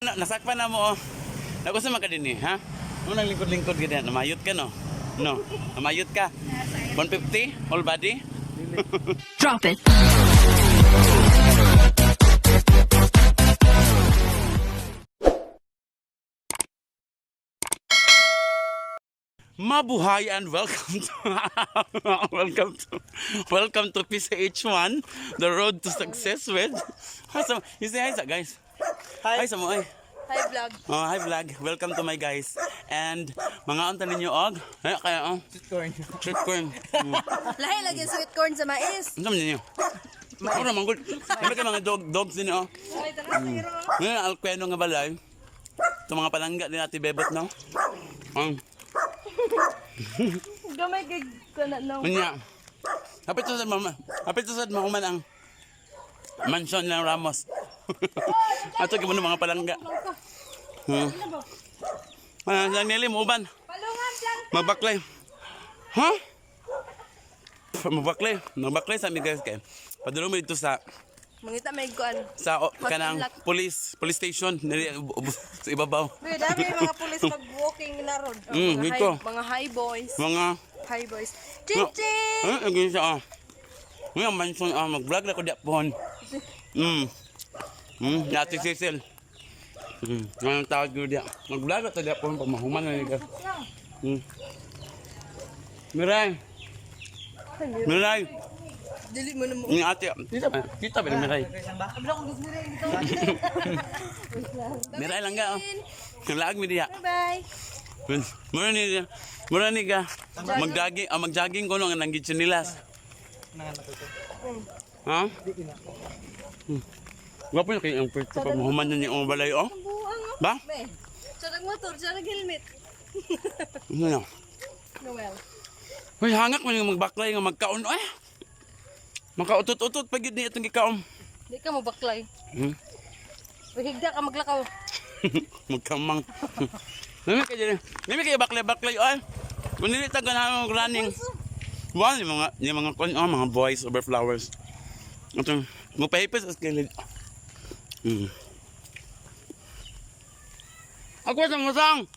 Nasakpan na mo, oh. Naku sa ka din eh, ha? Mo nang lingkod-lingkod ka din. Namayot ka, no? No. Namayot ka. 150? All body? Drop it. Mabuhay and welcome to welcome to PCH1, the road to success with. Hi sa, you say hi sa guys. Hi, sa mo ay. Hi, vlog. Oh, hi vlog. Welcome to my guys. And mga unta ninyo og eh kaya oh. Sweet corn. Sweet corn. Lahi lagi ang sweet corn sa mais. Unsa man ninyo? Ako naman good. Kami kay mga dog dogs din oh. Ngayon alkweno nga balay. Ito mga palangga din ati Bebot no. Gamay kay kana no. Unya. Hapit sa mama. Hapit sa mahuman ang mansion ng Ramos. Ato gyud mga palangga. Ah, lang nili mo uban. Palungan lang. Mabaklay. Ha? Mabaklay. Mabaklay sa mi guys kay. Padulong mo dito sa Mangita may kuan. sa o, kanang police police station diri sa ibabaw. Uy, dami yung mga pulis mag-walking na ron. Mga Dito. high, mga high boys. Mga Hi, boys. Ching, ching! Eh, lagi siya ah. Ngayon, mansion ah, mag-vlog na ko di pohon. Ate Cecil. Ngayon tawag ko diya. Mag-vlog na to di pohon pag mahuman na niya. Miray. Miray. Dili mo na mo. Yung ate, tita ba? Tita ba ni Miray? Miray lang ga oh. Laag mi diya. Bye. Mura ni mura ni ka. Magjogging, ah, magjogging ko nung nanggit nilas. Ha? Gwapo na kayo ang pwede pa mahuman na niya ang balay, oh. Buang oh. Ba? Be. Sa motor, sa helmet. Ano na? Noel. Uy, hangak man yung magbaklay nga magkaon, eh. Makautot-utot pag yun niya itong gikaon. Di ka mo baklay. Uy, higda ka maglakaw. Magkamang. Nami kayo dyan. Nami kayo baklay-baklay, oy. Kung nili ta ganahan mag running. Wow, yung mga, oh, mga boys over flowers. Ito, magpahipis as kilid. Ako sa musang!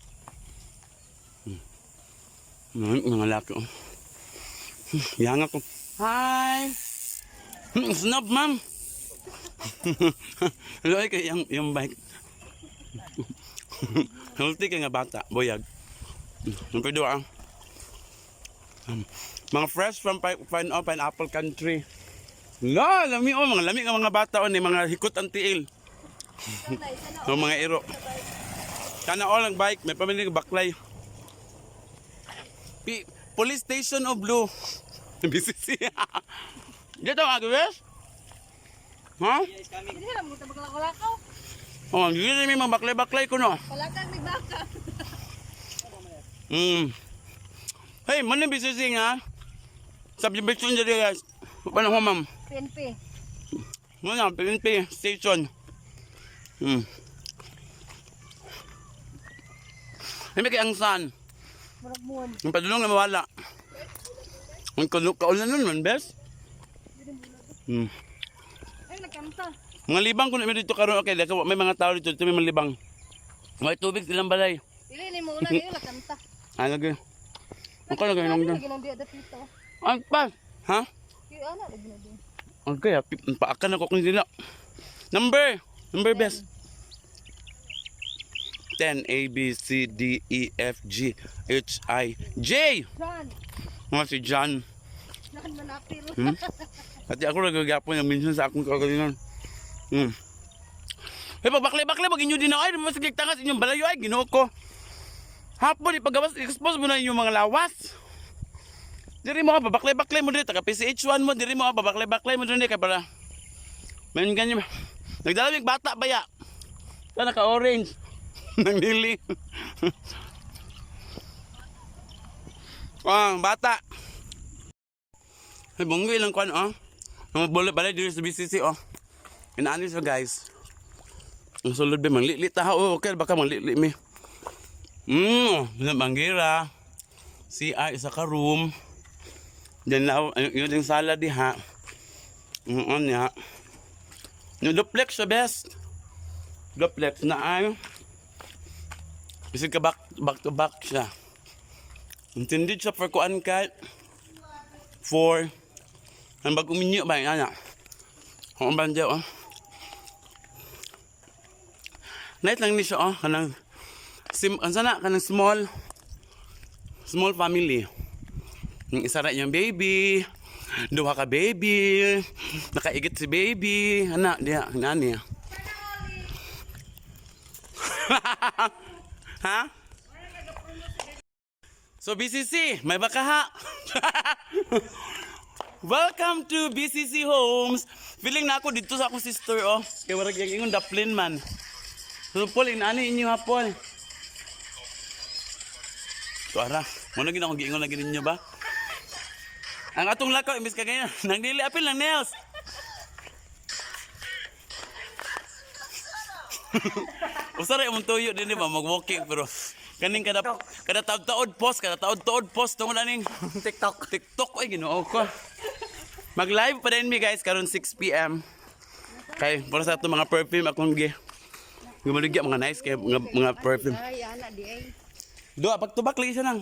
Mga laki, oh. Yang ako. Hi! Snob, ma'am! Hello, ay, kay yung bike. Healthy ka nga bata, buyag. Ang pwede ah. Mga fresh from oh, pineapple country. La, lami oh, mga lami nga mga bata oh, ni mga hikot ang tiil. Ng mga iro. Kana all ang bike, may pamilya nga baklay. Police Station of Blue. BCC. Dito ang agwes? Ha? Dili na mo ta maglakaw-lakaw. Oh, hindi na may mga baklay-baklay ko no. Palakag ni baka. Hey, man yung BCC nga. Subdivision dyan guys. Paano ko ma'am? PNP. Muna, PNP station. Hindi kay ang san. Murag moon. Yung padulong na mawala. Ang kaulan nun man, bes. Ay nagkanta. Mga libang ko na dito karon okay, dahil may mga tao dito, dito may mga libang. May tubig silang balay. Dili ni mo una kayo lakanta. Ano lagi? Ang kano ganyan lang. Lagi nang diya dapito. Ang pa. Ha? Kaya ana lagi na din. Okay, paakan ako kung sila. Number! Number best. 10 A B C D E F G H I J. John. Mga si John. John Manapil. At ako nagagapon yung minsan sa akong kagalingan. Hey, pagbakle-bakle, mag inyo din na ay, mas tangas inyong balayo ay, ginoo ko. Hapon, ipagawas, expose mo na inyong mga lawas. Diri mo ka, babakle-bakle mo diri, taga PCH1 mo, diri mo ka, babakle-bakle mo diri, kay para. Mayroon ganyan. Nagdala yung bata ba ya? Ito, naka-orange. Nangili. Ah, bata. Ay, bongga ilang kwan, oh. Mga balay, balay dito sa BCC, oh. Inaani siya, guys. Ang sulod ba, manglili ta, oh, okay, baka manglili mi. Manggira. CR, isa ka room. Diyan na, yun yung sala diha. Niya. Yung duplex sa best. Duplex na ay. Bisig ka back, back to back siya. Intended siya for kuan kay for ang bag uminyo ba ana. Ang bandya oh. Night lang ni siya oh, kanang sim ang sana kanang small small family. Yung isa ra iyang baby, duha ka baby, nakaigit si baby, ana diya nani. Ha? So BCC, may bakaha. Welcome to BCC Homes. Feeling na ako dito sa akong sister oh. Kay warag yang ingon daplin man. So Paul, inani inyo ha, Paul. Tuara, mo na gid akong giingon lagi ninyo ba? Ang atong lakaw imbis ka ganyan, nang dili apil lang nails. Usa ra imong tuyo din ba mag-walking pero kaning kada kada taod-taod post, kada taod-taod post tungod aning TikTok. TikTok ay Ginoo ko. Mag-live pa din mi guys karon 6 PM. Kay para sa ato mga perfume akong gi. Gumaligya mga nice kay mga perfume. Ay, ana di ay. Duha pagtubak lagi siya nang.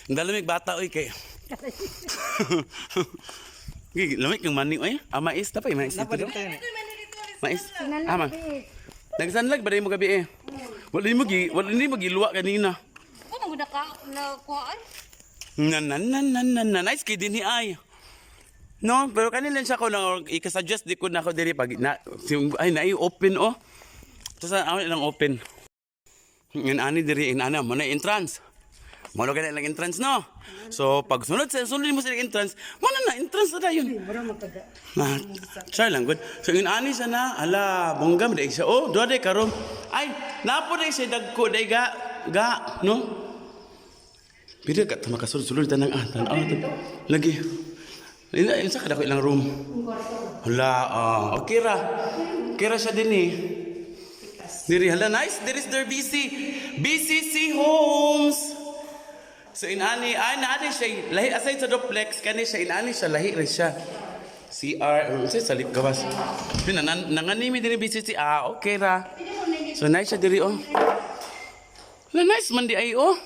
Ang dalamig bata oy kay. Gi lamig kang mani oy. Ah, mais na pa eh, mais dito. Do? Mais. Ama. Nagsanlag ba mo gabi eh? Wala ni mo giluwa kanina. Ko man gud ka na kuhaan. Na na na na na na nice kay dinhi ay. No, pero kanila siya ko na i-suggest di ko na ako diri pag na ay na open oh. Tapos ako lang open. Ngan ani diri in ana mo na entrance. Mo na lang entrance no. So pag sunod sa sunod mo sa entrance, mo na na entrance na dayon. Na, try lang good. So in ani siya na ala bongga man siya. Oh, duha day karon. Ay, napo day siya dagko day ga ga no. Pwede ka makasulod-sulod tanang ah, tan-aw to. Lagi. Ina sa kada ko ilang room. Hala, ah, okay ra. Okay ra siya din eh. Diri hala nice, there is their BC BCC Homes. So inani ay naani siya lahi aside sa duplex kani siya inani siya lahi ra siya. CR unsa sa lip gawas. Pina nanganimi dinhi BCC ah okay ra. So nice siya diri oh. Hala nice man di ay oh.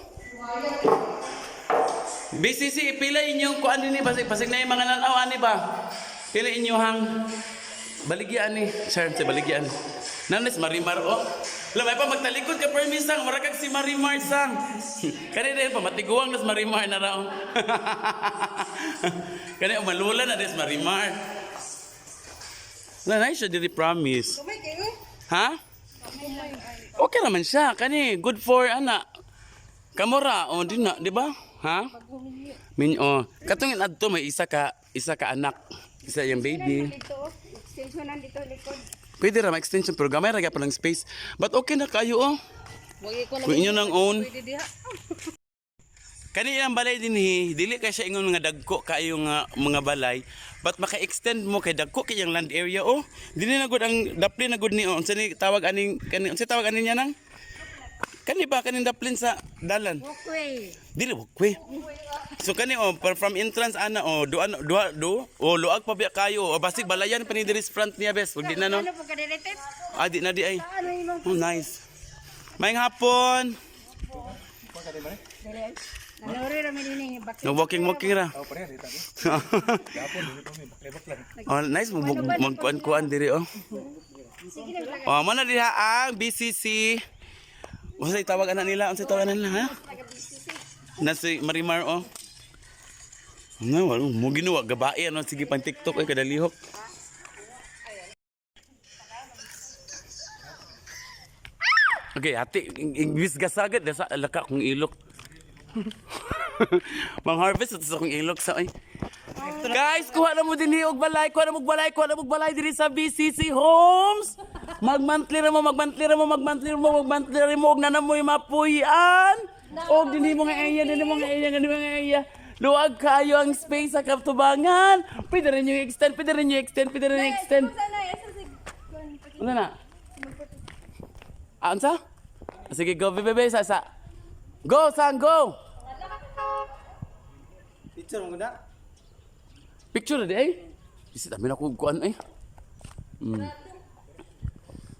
BCC, pila inyong kuan dinhi basig basig na yung mga nanaw ani ba? Pila inyo hang baligyan ni. Sir, sa baligyan. Nanis Marimar oh. Lamay pa magtalikod ka permis sang, mura kag si Marimar sang. Kani din pa matiguang nas Marimar na raw. Kani malula na des Marimar. Na nice siya diri promise. Kumay kayo. Ha? Okay naman siya. Kani, good for, ana. Kamura, o, di na, di ba? Ha? Min, oh. Katong adto may isa ka anak. Isa yung baby. Dito, oh. Extension nandito likod. Pwede ra ma-extension pero gamay ra gyapon ang space. But okay na kayo oh. Wagi ko na Kung inyo nang own. pwede diha. Kani ilang balay dinhi, dili kay siya ingon nga dagko kaayo nga mga balay, but maka-extend mo kay dagko kay ang land area oh. Dili na gud ang daplin na gud ni oh. Unsa ni tawag aning kani unsa tawag ani niya nang? Kani ba kaning daplin sa dalan? Walkway. Dili walkway. So kani oh from entrance ana oh duan duha do oh luag pa biya kayo oh basig balayan pa ni diri sa front niya bes. Wag di na no. Ano po ka diretet? Ah, di na di ay. Ano yung Oh, nice. Maayong hapon. Nalori ra mi dinhi bakit. No walking walking ra. Oh, pareha dito. Oh, nice mo magkuan-kuan diri oh. Oh, mo na diha ang BCC. Unsay tawag ana nila? Unsay tawag ana nila ha? Na si Marimar oh. No, wala mo ginuwa gabae ano sige pang TikTok ay kadalihok. Okay, ate, English gasagad dasa alaka kong ilok. Mang harvest sa akong ilok sa ay. Guys, kuha na mo din og balay, kuha na mo og balay, kuha na mo og balay diri sa BCC Homes. Mag-monthly ra mo, mag-monthly ra mo, mag-monthly ra mo, mag-monthly ra mo og nana mo'y mapuy-an. Og dinhi mo nga area, dinhi mo nga area, dinhi mo nga area. Luag kayo ang space sa katubangan. Pwede rin yung extend, pwede rin yung extend, pwede rin yung extend. Ano na? Ah, unsa? Sige, go, bebe, sa, sa. Go, sang, go! Picture mo na. Picture na di ay. Isit amin ako kuan ay.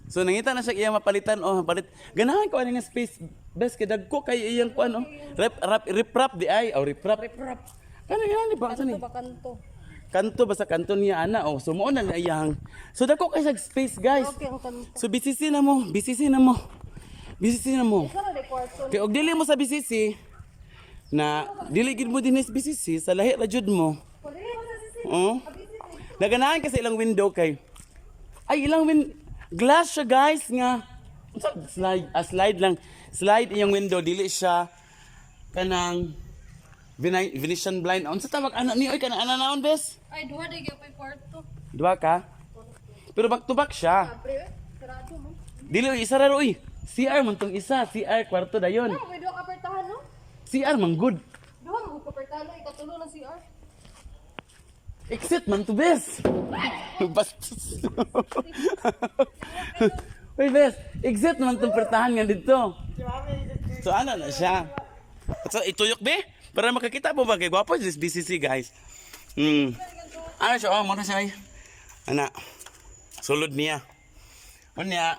So nangita na siya iyang mapalitan oh, palit. Ganahan ko ani nga space best kay dagko kay iyang kuan oh. Rep rap rip rap di ay oh rip rap. Rip rap. Kani yan di ba sa ni? Kanto ba kanto? Kanto ba sa kanto niya ana oh. So mo na na iyang. So dagko kay sa space, guys. Okay ang kanto. So BCC na mo, BCC na mo. BCC na mo. Sara de kwarto. Kay og dili mo sa BCC na dili gid mo dinhi sa BCC sa lahi ra jud mo. Oh. Naganahan kasi ilang window kay ay ilang glass siya, guys, nga unsa slide, ah, slide lang, slide iyong window, dili siya kanang Venetian blind. Unsa tawag ana ni oy, kanang ana naon, bes? Ay, duha de gyud kwarto. Duha ka? Pero back to back siya. Pre, sarado mo. Dili oy, isa ra oy. CR man tong isa, CR kwarto dayon. Ah, may duha ka pertahan no? CR man good. Duha mo ka pertahan no, ikatulo ng CR. Exit man to, bes. Bastos. Uy, bes, exit man tong pertahan nga dito. So ano na siya? So ituyok be para makakita mo ba kay gwapo this BCC, guys. Ano siya oh, mo na siya ay. Ana. Sulod niya. Unya,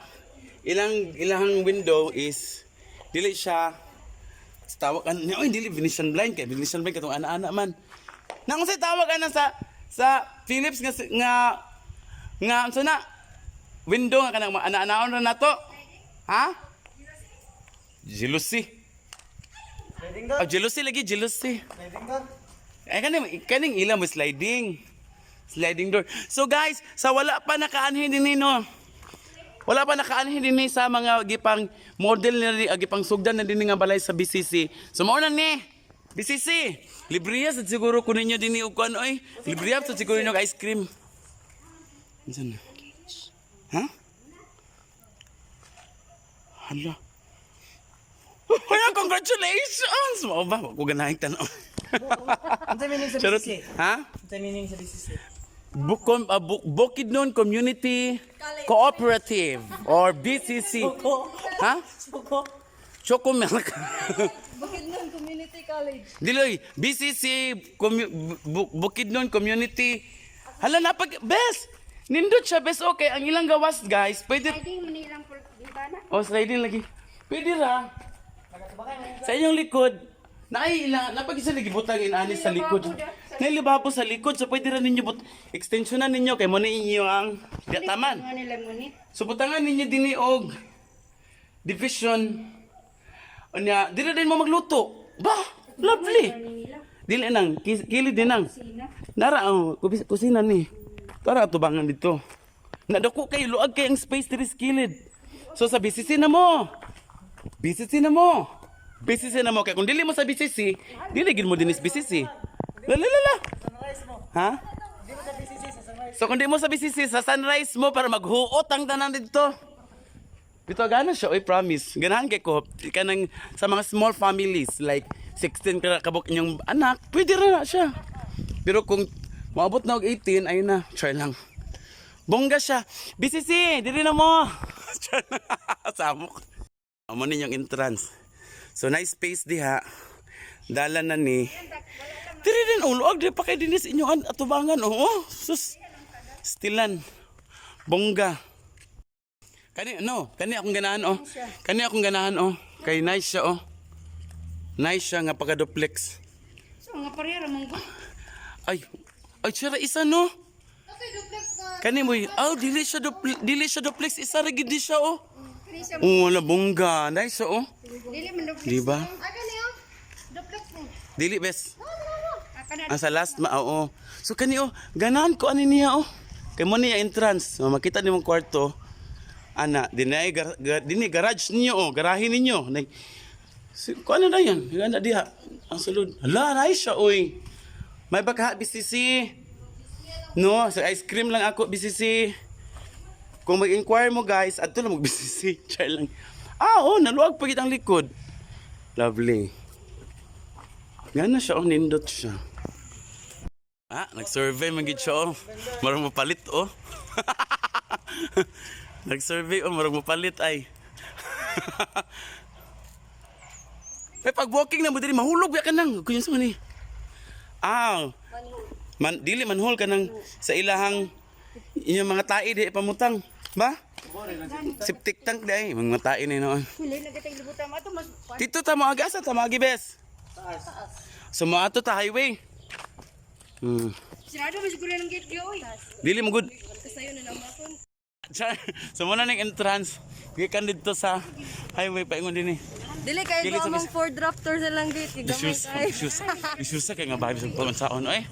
ilang ilang window is dili siya tawag ano niya, oy, dili Venetian blind kay Venetian blind katong ana-ana man. Nang unsay tawag ana sa Philips nga nga nga unsa na window nga kanang ana-anaon ra nato? Ha? Jealousy. Sliding door. Oh, jealousy lagi, jealousy. Sliding door. Ay kaning kaning ila mo sliding. Sliding door. So guys, sa wala pa nakaanhin din no. Wala pa nakaanhin din sa mga gipang model na gipang sugdan na din nga balay sa BCC. So mao na ni. BCC. Libriya sad siguro kunin ninyo dinhi og kuan oy. Libriya sad siguro ninyo og ice cream. Unsa na? Ha? Hala. Hoy, congratulations! Mao ba? Wa ko ganahan tan-aw. Ano meaning sa Charot. BCC? Ha? Ano meaning sa BCC? Bukidnon Community Cooperative or BCC. Suko. Ha? Suko. Choco Milk. Bukidnon Community College. Diloy, BCC Bukidnon Community. Hala napag best. Nindot siya, best, okay. Ang ilang gawas, guys. Pwede Sliding mo nilang bintana. Oh, sliding lagi. Pwede ra. Sa inyong likod, naay ila napag isa lagi butang inani sa likod. Nailibabo sa likod, so pwede ra ninyo but extensionan ninyo kay mo na inyo ang diataman. Mo nila mo ni. So butangan ninyo dinhi og division. Unya, dili din mo magluto. Ba, lovely. Dili nang kilid din nang. Nara ang kusina ni. Tara atubangan dito. Nadako kay luag kay ang space diri sa kilid. So sa BCC na mo. BCC na mo. BCC na mo kay kung dili mo sa BCC, dili gid mo dinis BCC. La la la la. Sunrise mo. Ha? Hindi mo sa BCC, sa sunrise. So kung di mo sa BCC, sa sunrise mo para maghuot ang tanan dito. Dito gana siya, oy, promise. Ganahan kay ko kanang sa mga small families like 16 ka kabuk inyong anak, pwede ra na siya. Pero kung maabot na og 18, ayun na, try lang. Bongga siya. BCC, dili na mo. Try lang. Samok. Amo ninyong entrance. So nice space diha. Dala na ni. Diri din ulo, di pa kay dinis inyong atubangan. Oo, sus. Stilan. Bongga. Kani no, kani akong ganahan oh. Kani akong ganahan oh. Kay nice siya oh. Nice siya nga pagka duplex. So nga pareha ra mong Ay, ay siya ra isa no. Okay, duplex na. Kani mo, oh, dili siya duplex, isa ra gid di siya oh. Kani siya Oh, wala bongga. Nice siya oh. dili man duplex. Di ba? Ay, kani oh. Duplex ni. Dili bes. Ah, kana Ang sa last ma oo. So kani oh, ganahan ko ani niya oh. Kay mo niya entrance, oh, makita nimong kwarto. Ana, dinay gar, dinhi garage ninyo oh, garahe ninyo. Nay si, ko ano na yan? Gana diha ang sulod. Hala, nice siya oy. May baka BCC. No, sa ice cream lang ako BCC. Kung mag-inquire mo guys, adto lang mag BCC. Char lang. Ah, oh, naluwag pa gid ang likod. Lovely. Gana siya, oh, nindot siya. Ah, nag-survey man gid siya, oh. Marang mapalit, oh. Nag-survey, oh, marang mapalit, ay. Eh, pag walking na mo diri, mahulog ya ka nang. Kunya sa man eh. Ah, man, dili manhole ka nang sa ilahang inyong mga tae di pamutang. Ba? Septic tank di ay, mga matain ni noon. Huli na kitang libutan mo ato mas Dito ta mo asa ta mo bes. So mo ato ta highway. Sinado mo siguro ng gate oy. Dili mo good. Kasayo na naman ako. Char. So mo na ning entrance. Gikan didto sa highway paingon dinhi. Dili kayo Dili ko sa among Ford Raptor sa lang gate. Gamay Disuse, kayo. disuse. Disuse kay nga bahay sa pamansaon oy.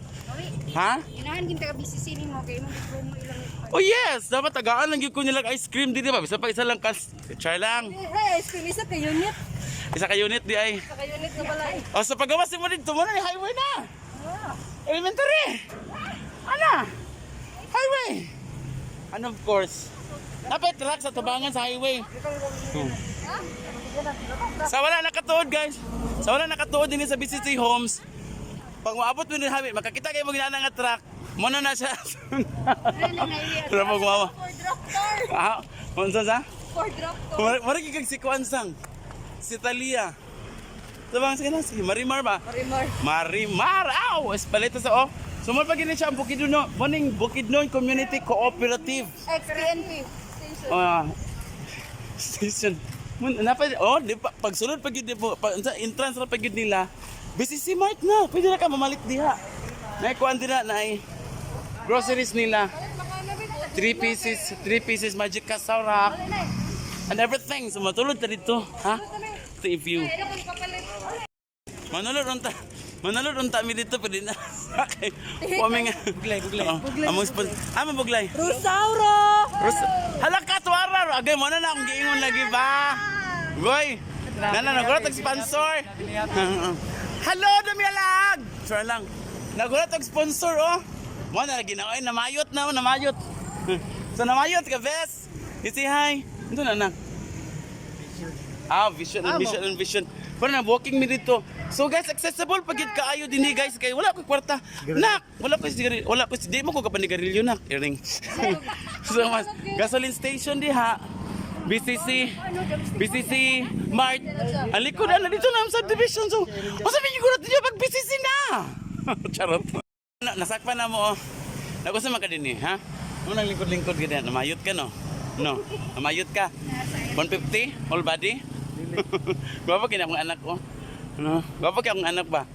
Ha? Inahan kinta ka BCC nimo kay imong promo ilang. Oh yes, dapat tagaan lang gyud ko nila ice cream dili ba? Bisa pa isa lang kas char lang. Hey, ice cream isa ka unit. Isa ka unit di ay. Isa ka unit nga balay. O sa pagawas mo dito mo na ni highway na. Elementary. Ana. Highway. And of course, dapat truck sa tubangan sa highway. Sa wala nakatuod guys. Sa wala nakatuod din sa BCC Homes. Pag maabot mo din highway, makakita kayo mo ginana nga truck. Mono na siya. Pero pag mama. Ford Raptor. Ah, unsa sa? Ford Raptor. Mara kag si Kuan sang. Si Talia. Tabang sige na si Marimar ba? Marimar. Marimar! Aw! Espaleta sa oh. Sumol pa gini siya ang Bukidnon, morning Bukidnon Community Cooperative. XPNP. Station. Ah, station. Mun napa oh, di pa, pagsulod pa gyud po, pag, sa entrance ra pa gyud nila. BCC Mart na, pwede na ka mamalit diha. Nay kuan dira na ay groceries nila. 3 pieces magic kasara and everything. So matulod ta dito, ha? Ito yung view. Manulod unta. Manulod unta mi dito pwede na. Okay. Kami nga. Buglay, buglay. Among sponsor. Ah, mabuglay. Rosauro! Ros Hala ka tuwara ro. Agay mo na na akong giingon lagi ba. Goy. Nana nagulat og sponsor. Hello damialag. Sure lang. Nagulat og sponsor oh. Mo na lagi na oy namayot na oh, namayot. So namayot ka bes. You say hi. Ito na na. Ah, vision and vision and vision. Pero na walking mi dito. So guys, accessible pag gid kaayo dinhi guys kay wala ko kwarta. Nak, wala ko sigarilyo, wala ko di mo ko kapanigarilyo nak. Iring. So mas gasoline station diha. BCC BCC Mart. Ang likod na dito na ang subdivision. So, unsa man yung dito pag BCC na? Charot. Na, nasakpan na mo oh. Nagusto man ka din eh, ha? Mo nang lingkod-lingkod ka din. Namayot ka no? No. Namayot ka. 150 all body? Gwapo kini akong anak oh. No. Gwapo kay akong anak ba?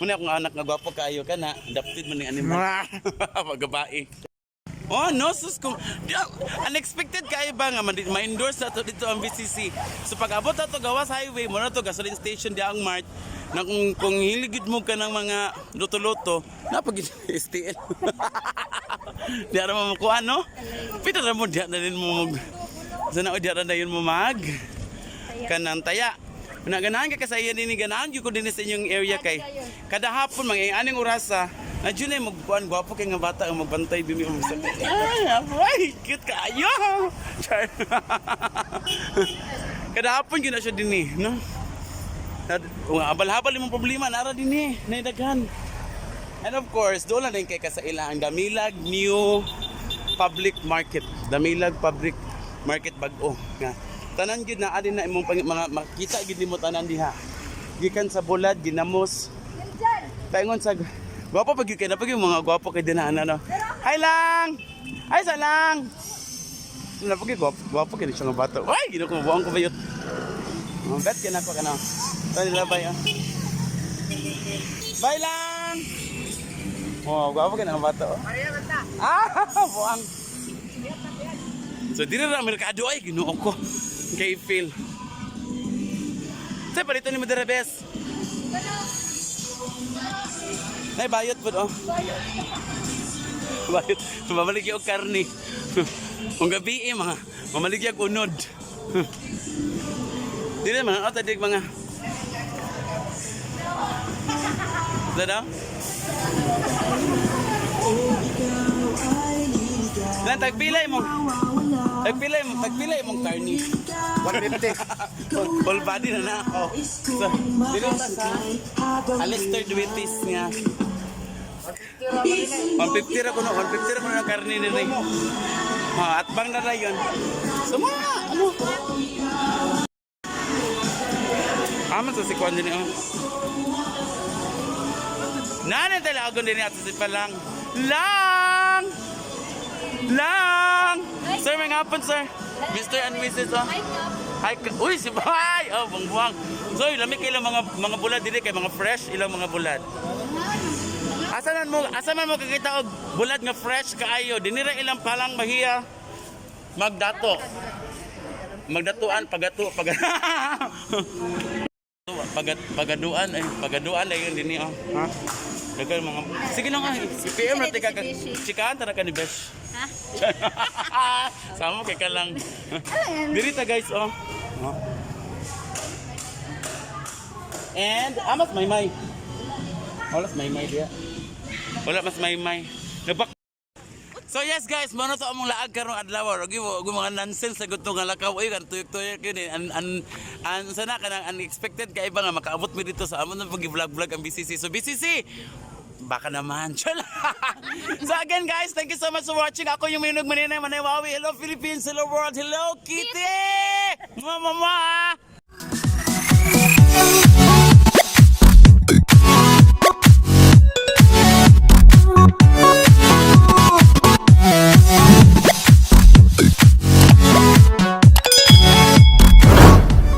Muna akong anak nga gwapo kaayo ka na. Adopted man ning animal. Pagbabae. Oh no, sus ko. Unexpected kayo ba nga ma-endorse na to dito ang BCC. So pag abot na to gawas highway, mo na to gasoline station di ang mart na kung hiligid mo ka ng mga luto-luto, napag STL. Di ara mo makuha, no? Pita ra mo diha na din mo mag sana o diha ra na yun mo mag kanang taya. Na ganahan ka kasi din ni ganahan gyud ko dinhi sa inyong area kay kada hapon mga aning orasa na jud ay magkuan gwapo kay nga bata ang magbantay bimi og sa ay, ay cute kaayo. Char. Kada hapon gyud na siya dinhi, no? Kung habal-habal imong problema nara dinhi, nay daghan. And of course, doon lang din kay kasaila ang Damilag New Public Market. Damilag Public Market bag-o nga. Tanan gyud na adin na imong mga makita gyud nimo tanan diha. Gikan sa bulad, ginamos. Paingon sa gwapo pag gyud kay na pag yung mga gwapo kay dinana no. Hi lang. Hi sa lang. Na pag gwapo, gwapo kay siya nga bata. Ay, ginoo ko buang ko bayot. Oh, bet kay nako kana. Tani labay ah. Bye lang. Oh, gwapo kay na nga bata. Oh. Ah, buang. So diri ra merkado ay Ginoo ko. Kay feel. Sa palito ni Madara Bes. Nay bayot pud oh. Bayot. Mamaligya og karne. Kung gabi eh, mga mamaligya og unod. Dili man oh tadig mga. Dada? Lan tagpilay mo. Tagpilay mo, tagpilay mong karni. 150. All body na na ako. So, dili ta sa Alistair Duitis nga. 150 ra kuno, 150 ra kuno ang karni nila. Ha, atbang na ra yun. So mga ano? Aman sa si Kwan din oh. Nanay talaga din at si Palang. Lang! Lang! Sir, may hapon, sir. Mr. and Mrs. Oh. Hi, Kap. Hi, uy, si Bay! Oh, buwang. So, lami kay ilang mga bulad dili kay mga fresh ilang mga bulad. Asa man mo kakita og bulad nga fresh kaayo? Dinira ilang palang mahiya magdato. Magdatuan pagato pag pagaduan ay pagaduan ay yun dinhi oh. Ha? Daghan mga sige lang ah, i-PM na tika chikahan ta na ka ni Besh. Ha? Sama kay ka lang. Diri ta guys oh. Oh. And amas may may. Wala mas may may diya. Wala mas may may. Nabak. So yes guys, mano to among laag karong adlaw. Og og mga nonsense sa gudto nga lakaw oy kan tuyok-tuyok yun eh. An sana kanang unexpected kay iba nga makaabot mi dito sa amon pag vlog-vlog ang BCC. So BCC, baka naman. Chala. So again guys, thank you so much for watching. Ako yung Minunog Maninay Manaywawi. Hello Philippines, hello world, hello Kitty! Mama!